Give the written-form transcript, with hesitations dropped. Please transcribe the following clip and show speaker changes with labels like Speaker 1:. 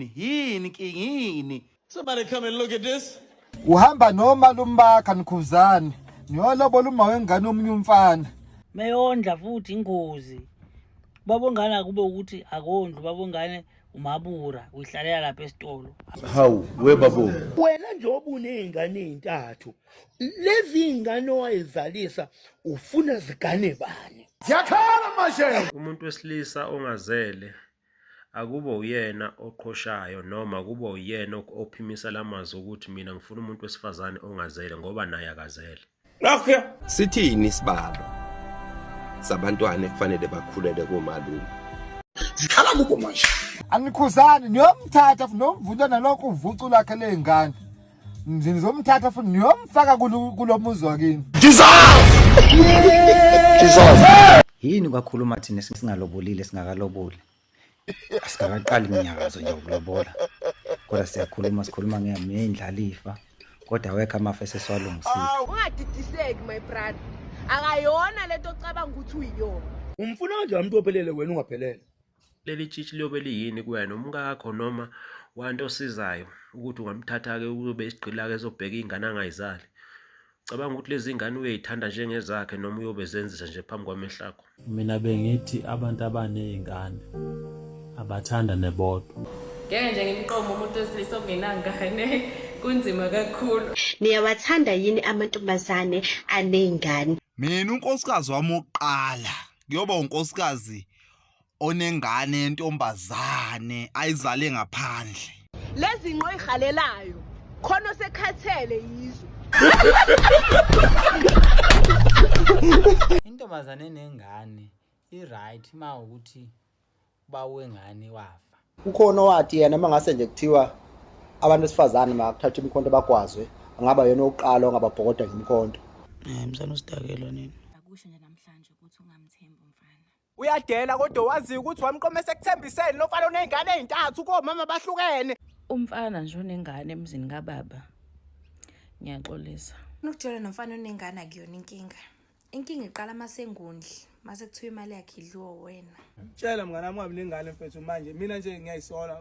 Speaker 1: Yini inkinga yini?
Speaker 2: Somebody come and look at this.
Speaker 3: Uhamba noma lumbakha nikhuzane. Niyolobola uma wengane omunye umfana.
Speaker 4: Meyondla futhi ingozi. Babongane akube ukuthi akondli, babongane umabura uyihlalela lapha esitolo.
Speaker 5: Hawu, webabo.
Speaker 6: Wena njengoba uney'ngane ey'ntathu, lezi y'ngane owayezalisa ufuna zigane bani?
Speaker 5: Ziyakhala manje.
Speaker 7: Umuntu wesilisa ongazele akube uyena oqhoshayo noma kube uyena ophimisa lamazwi ukuthi mina ngifuna umuntu wesifazane ongazele ngoba naye akazele.
Speaker 2: Nakho.
Speaker 8: Sithini isibalo sabantwana ekufanele bakhulele komalume?
Speaker 5: Zikhala kubo manje.
Speaker 3: Anikhuzani niyomthatha futhi nomvunywa nalokho uvucu lakhe ley'ngane. Nizomthatha futhi niyomfaka kulo muzi wakini.
Speaker 5: Jesus! Jesus!
Speaker 9: Yini kwakhuluma thina singalobolile singakaloboli? Asikakaqali iminyakazo nje ukulobola. Kodwa siyakhuluma sikhuluma ngendlalifa. Kodwa awekho amafa esesiwalungisile.
Speaker 10: Ungadidiseki my brother. Akayona lento ocabanga ukuthi uyiyona.
Speaker 6: Umfuna kanjani umuntu ophelele wena ungaphelele?
Speaker 7: Leli tshitshi liyobe liyini kuwena umkakho noma wanto osizayo ukuthi ungamthatha-ke ube isigqila-ke ezobheka iy'ngane angayizali. Cabanga ukuthi lezi ngane uyeyithanda njengezakhe noma uyobe zenzisa nje phambi kwamehlo akho.
Speaker 11: Mina bengithi abantu abaney'ngane abathanda nebodwa.
Speaker 12: Ngeke nje ngimqome umuntu wesilisa ongenangane, kunzima kakhulu.
Speaker 13: Niyawathanda yini amantombazane aney'ngane?
Speaker 1: Mina unkosikazi wami wokuqala kuyoba unkosikazi onengane yentombazane ayizale ngaphandle.
Speaker 10: Lezi nqo ihalelayo khona osekhathele yizo.
Speaker 9: Intombazane enengane i-right uma ukuthi uba wengane wafa.
Speaker 14: Ukhona owathi yena uma ngase nje kuthiwa abantu besifazane makuthathwe imikhonto bagwazwe, angaba yena owokuqala ongababhokoda ngemikhonto.
Speaker 4: Msana usidakelwa nini?
Speaker 12: Akusho nje namhlanje ukuthi ungamthembi umfana.
Speaker 15: Uyadela kodwa wazi ukuthi wamqoma esekuthembiseni lo mfana oney'ngane ey'ntathu komama bahlukene.
Speaker 12: Umfana nje onengane emzini kababa. Ngiyaxolisa.
Speaker 16: Ukujela nomfana onengane akuyona inkinga. Inkinga iqala masengondli, mase kuthiwa imali yakhe idliwa wena.
Speaker 15: Tshela mngani wami ungabi nengane mfethu manje mina nje ngiyayisola.